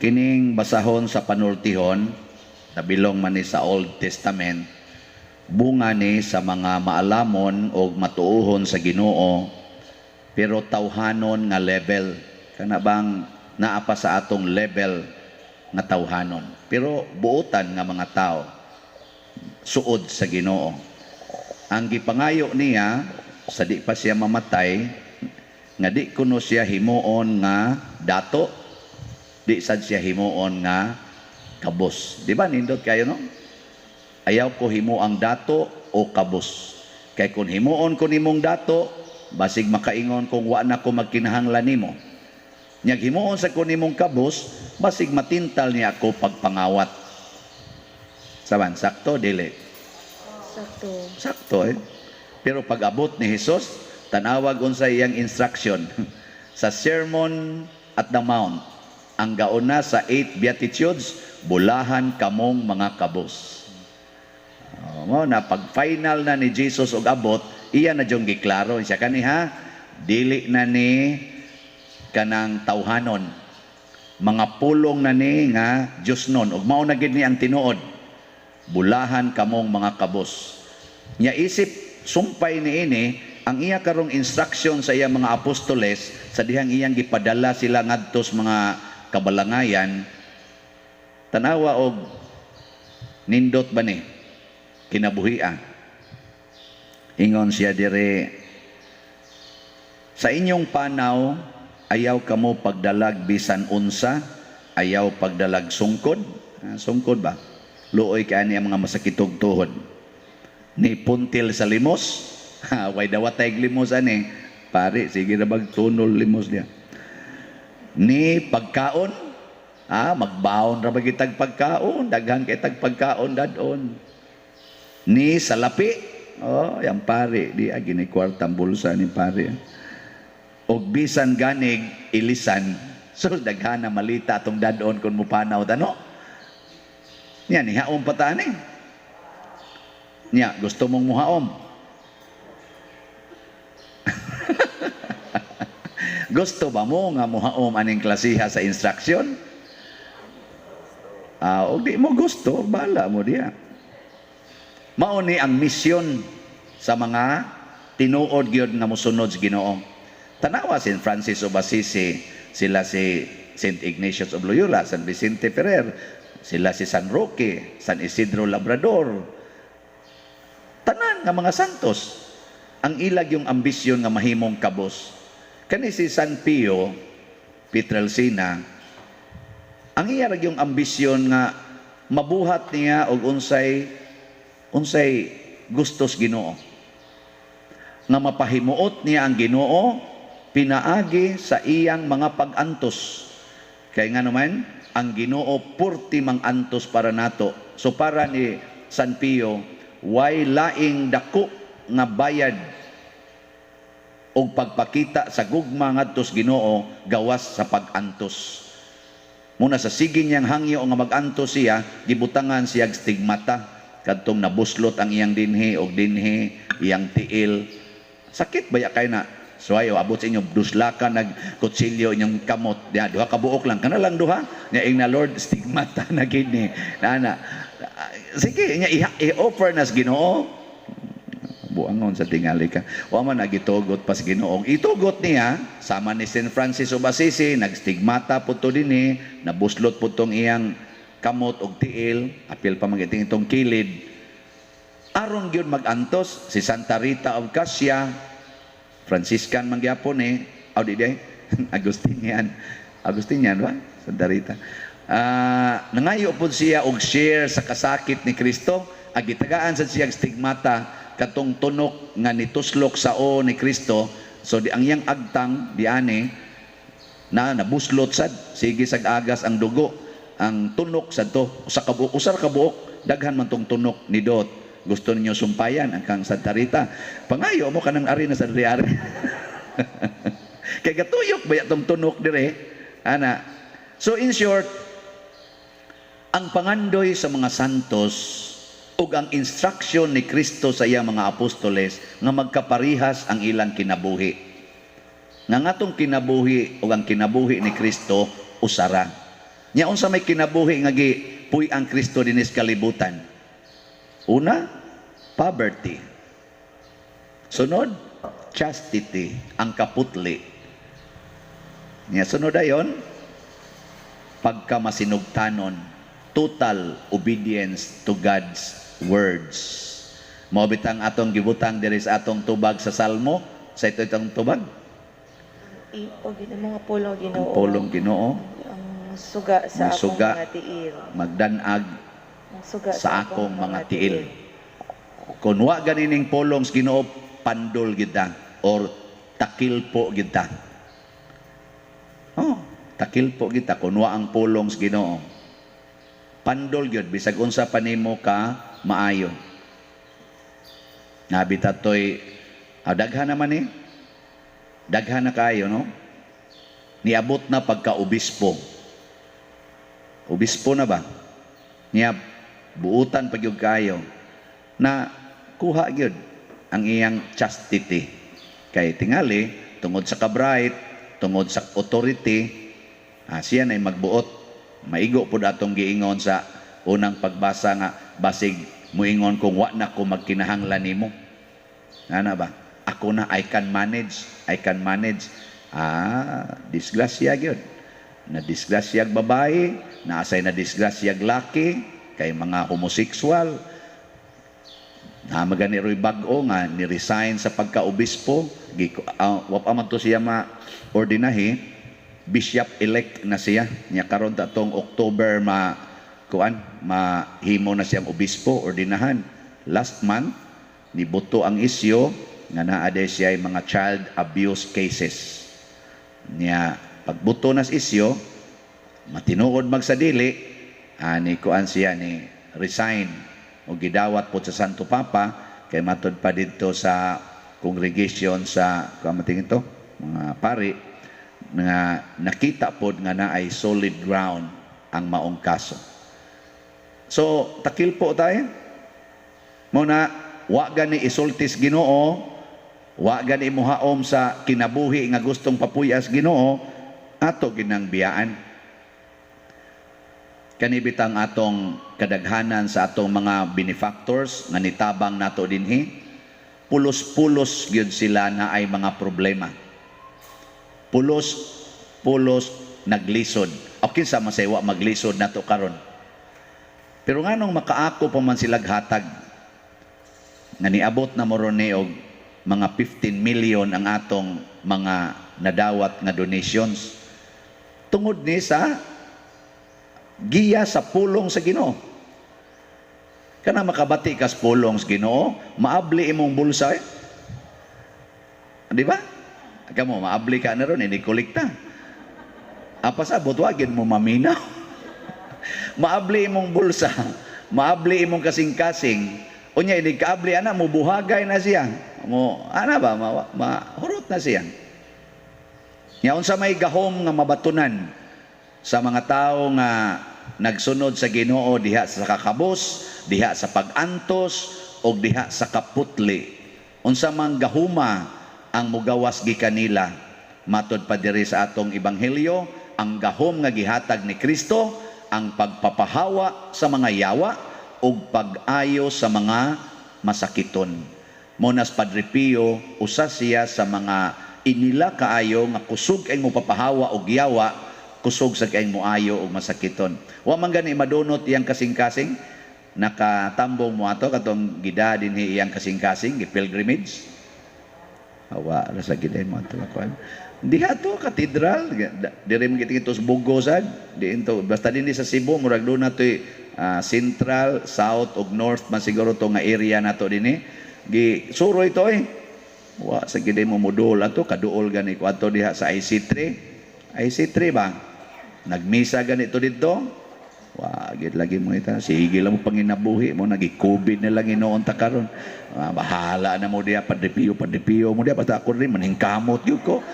Kining basahon sa panultihon, nabilong man ni sa Old Testament, bunga ni sa mga maalamon o matuohon sa Ginoo, pero tawhanon nga level. Kana bang naa pa sa atong level nga tawhanon, pero buotan nga mga tao suod sa Ginoo. Ang gipangayo niya sa di pa siya mamatay, nga di kuno siya himuon nga dato, di sad siya himuon nga kabos. Di ba nindot kayo, no? "Ayaw ko himuang dato o kabos. Kay kung himuon ko nimong dato, basig makaingon kung wa na ko magkinahanglan nimo. Nyag himuon sa ko nimong kabos, basig matintal niya ako pagpangawat." Saban, sakto, dili? Sakto. Sakto eh. Pero pag abot ni Jesus, tanawag unsa iyang instruction sa Sermon at the Mount. Ang gauna sa eight Beatitudes, "Bulahan kamong mga kabos." Oh, mo na pag final na ni Jesus og abot, iya na jung giklaro siya kani ha, dili na ni kanang tawhanon. Mga pulong na ni nga Diyosnon ug mao na gid ni ang tinuod. "Bulahan kamong mga kabos." Nya isip sumpay niini ang iya karong instruction sa iyang mga apostoles sa dihang iyang gipadala sila ngadto sa mga kabalangayan. Tanawa og nindot ba ni kinabuhia. Ingon siya dire, "Sa inyong panaw, ayaw kamo pagdalag bisan unsa, ayaw pagdalag sungkod." Ah, sungkod ba? Luoy kay ani ang mga masakitog tuhod. Ni puntil sa limos, ha, way dawatay limos ani. Pare, sige na bag tunol limos niya. Ni pagkaon, ah, magbaon ra ba kitag pagkaon, daghan kay tag pagkaon dadon. Ni salapi, oh, yang pare, di agi ni kwartang bulsa ni pare. Og bisan ganig ilisan, so daghan na malita atong dadon kung mupanaw tano. Nya nihaom pa ta ani. Nya gusto mong muhaom? Gusto ba mo nga muhaom aning klasiha sa instruction? Ah, og di mo gusto, bala mo diya. Mao ni ang misyon sa mga tinuod gyud nga mosunod sa Ginoo. Tanawa Saint Francis of Assisi, sila si Saint Ignatius of Loyola, San Vicente Ferrer, sila si San Roque, San Isidro Labrador. Tanan nga mga santos, ang ilag yung ambisyon nga mahimong kabos. Kani si San Pio Pietrelcina, ang iya ra yung ambisyon nga mabuhat niya og unsay unsay gustos Ginoo. Nga mapahimuot niya ang Ginoo pinaagi sa iyang mga pag-antos. Kay nga naman, ang Ginoo purti mang-antos para nato. So para ni San Pio, way laing dako nga bayad og pagpakita sa gugma ngadto sa Ginoo gawas sa pag-antos. Muna sa sige niyang hangyo nga mag-antos siya, gibutangan siya og stigmata kadtong nabuslot ang iyang dinhi og dinhi, iyang tiil. Sakit baya kay na? So ayo abot sa inyo duslakan nag kutsilyo inyong kamot. Diha duha ka buok lang, kana lang duha. Nya ing na, "Lord, stigmata na gid ni." Nana. Sige, nya i-offer na sa Ginoo. Buangon sa tingali ka. Wa man nagitugot pa sa Ginoo. Itugot niya sama ni Saint Francis of Assisi, nagstigmata po to dinhi, nabuslot po tong iyang kamot og tiil, apil pa magiting itong kilid. Aron gyud mag-antos si Santa Rita of Cascia, Franciscan man gyapon eh. Aw, di di. Agustinian. Agustinian ba? Santa Rita. Ah, nangayo pod siya og share sa kasakit ni Kristo. Agitagaan sa siya stigmata katong tunok nga nituslok sa o ni Kristo. So di ang iyang agtang diani na nabuslot sad, sige sag agas ang dugo, ang tunok sad to usa ka buok, usa ra ka buok, daghan man tong tunok ni dot. Gusto ninyo sumpayan ang kang Santa Rita? Pangayo mo kanang ari na sa ari kay gatuyok ba tong tunok dire ana. So in short, ang pangandoy sa mga santos ug ang instruction ni Kristo sa iyang mga apostoles nga magkaparihas ang ilang kinabuhi. Nga ngatong kinabuhi ug ang kinabuhi ni Kristo usara. Nya unsa may kinabuhi nga gipuy ang Kristo dinis kalibutan? Una, poverty. Sunod, chastity, ang kaputli. Nya sunod ayon, pagkamasinugtanon, total obedience to God's words. Mao bitang atong gibutang diri sa atong tubag sa Salmo, sa ito itong tubag, O Ginoo, mga pulong ang Ginoo. Pulong Ginoo, Ang suga sa Ang akong suga. Mga tiil. Magdanag Ang suga sa akong mga tiil. Kung wa ganining pulong sa Ginoo, pandol kita or takilpo kita. Oh, takilpo kita kung wa ang pulong sa Ginoo. Pandol gyud bisag unsa pa nimo ka maayo. Nabita toy daghan naman eh. Daghan na kayo, no? Niabot na pagka obispo. Obispo na ba? Niya buutan pag gyud kayo na kuha gyud ang iyang chastity. Kay tingali tungod sa kabright, tungod sa authority, siya na magbuot. Maigo pud atong giingon sa unang pagbasa nga basig muingon kung wa na ko magkinahanglan nimo. Ana ba? Ako na, I can manage, I can manage. Disgrasya gyud. Na disgrasyag babae, naasay na disgrasyag laki, kay mga homosexual. Na magani roy bag-o nga ni-resign sa pagka-obispo, wa pa man to siya ma-ordinahi, bishop elect na siya. Nya karon ta tong October ma kuan mahimo na siyang obispo, ordinahan. Last month nibuto ang isyu nga naa day siya mga child abuse cases. Nya pagbuto nas isyu, matinuod magsadili, ani kuan siya, ni resign o gidawat po sa Santo Papa kay matud pa didto sa congregation sa kuan matingin to mga pari nga nakita pod nga naay solid ground ang maong kaso. So takil po tayo. Mo na wa gani isultis Ginoo, wa gani muhaom sa kinabuhi nga gustong papuyas Ginoo, ato ginang biyaan. Kanibitang atong kadaghanan sa atong mga benefactors nga nitabang nato dinhi, pulos-pulos gyud sila na ay mga problema. Pulos-pulos naglisod. O kinsa man say wa maglisod nato karon? Pero nganong makaako pa man sila hatag nga niabot na mo ron ni og mga 15 million ang atong mga nadawat nga donations? Tungod ni sa giya sa pulong sa Ginoo. Kana makabati kas pulong sa Ginoo, maabli imong bulsa eh. Di ba? Kamo maabli ka na ron, hindi kolekta. Apa sa butwagin mo maminaw. Maabli imong bulsa, maabli imong kasing-kasing. Unya ini kaabli ana mo buhagay na siya. Mo ana ba mahurot na siya. Nya unsa may gahom nga mabatunan sa mga tao nga nagsunod sa Ginoo diha sa kakabos, diha sa pag-antos o diha sa kaputli? Unsa mang gahuma ang mugawas gikanila? Matod pa diri sa atong ebanghelyo, ang gahom nga gihatag ni Kristo, ang pagpapahawa sa mga yawa ug pag-ayo sa mga masakiton. Monas Padre Pio, usa siya sa mga inila kaayo nga kusog kay mo papahawa og yawa, kusog sa kay mo ayo og masakiton. Wa man gani madunot iyang kasing-kasing. Nakatambong mo ato katong gida dinhi iyang kasing-kasing, gi pilgrimage. Awa ra sa gid mo ato kuan. Diha to katedral, diri man gid sa Bugo sad, diin to basta dinhi sa Cebu murag doon na to'y central, south ug north man siguro to nga area nato dinhi. Gi suroy to eh. Wa sa gid mo mudol ato, kaduol gani ko ato diha sa IC3. IC3 ba? Nagmisa ganito didto. Wa gid lagi mo ita. Sige lang mo panginabuhi mo, nagi COVID na lang inoon ta karon. Bahala na mo diha, Padre Pio, Padre Pio mo diha, basta ako rin maningkamot gyud ko.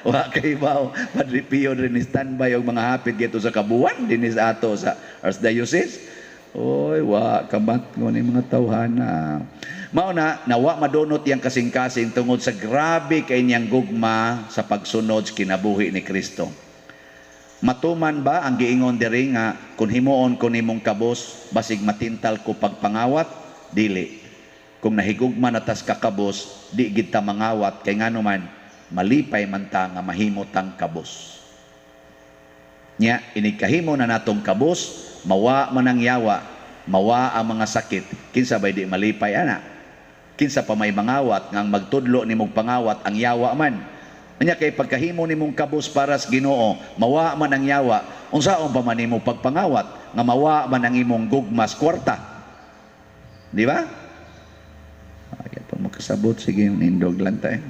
Wa kay baw, Padre Pio rin standby og mga hapit dito sa kabuan dinhi sa ato sa Archdiocese. Oy, wa kabat ko ni mga tawhana. Mao na nawa madunot iyang kasing-kasing tungod sa grabe kay niyang gugma sa pagsunod sa kinabuhi ni Kristo. Matuman ba ang giingon diri nga kung himuon ko nimong kabos, basig matintal ko pagpangawat? Dili. Kung nahigugma na tas kakabos, di gid ta mangawat kay ngano man malipay man ta nga mahimo tang kabos. Nya inig kahimo na natong kabos, mawa man ang yawa, mawa ang mga sakit, kinsa bay di malipay ana? Kinsa pa may mangawat nga ang magtudlo nimong pangawat ang yawa man? Anya kay pagkahimo nimong kabos para sa Ginoo, mawa man ang yawa, unsaon pa man nimo pagpangawat nga mawa man ang imong gugmas kwarta? Di ba? Ay, pa makasabot, sige, nindog lang tayo.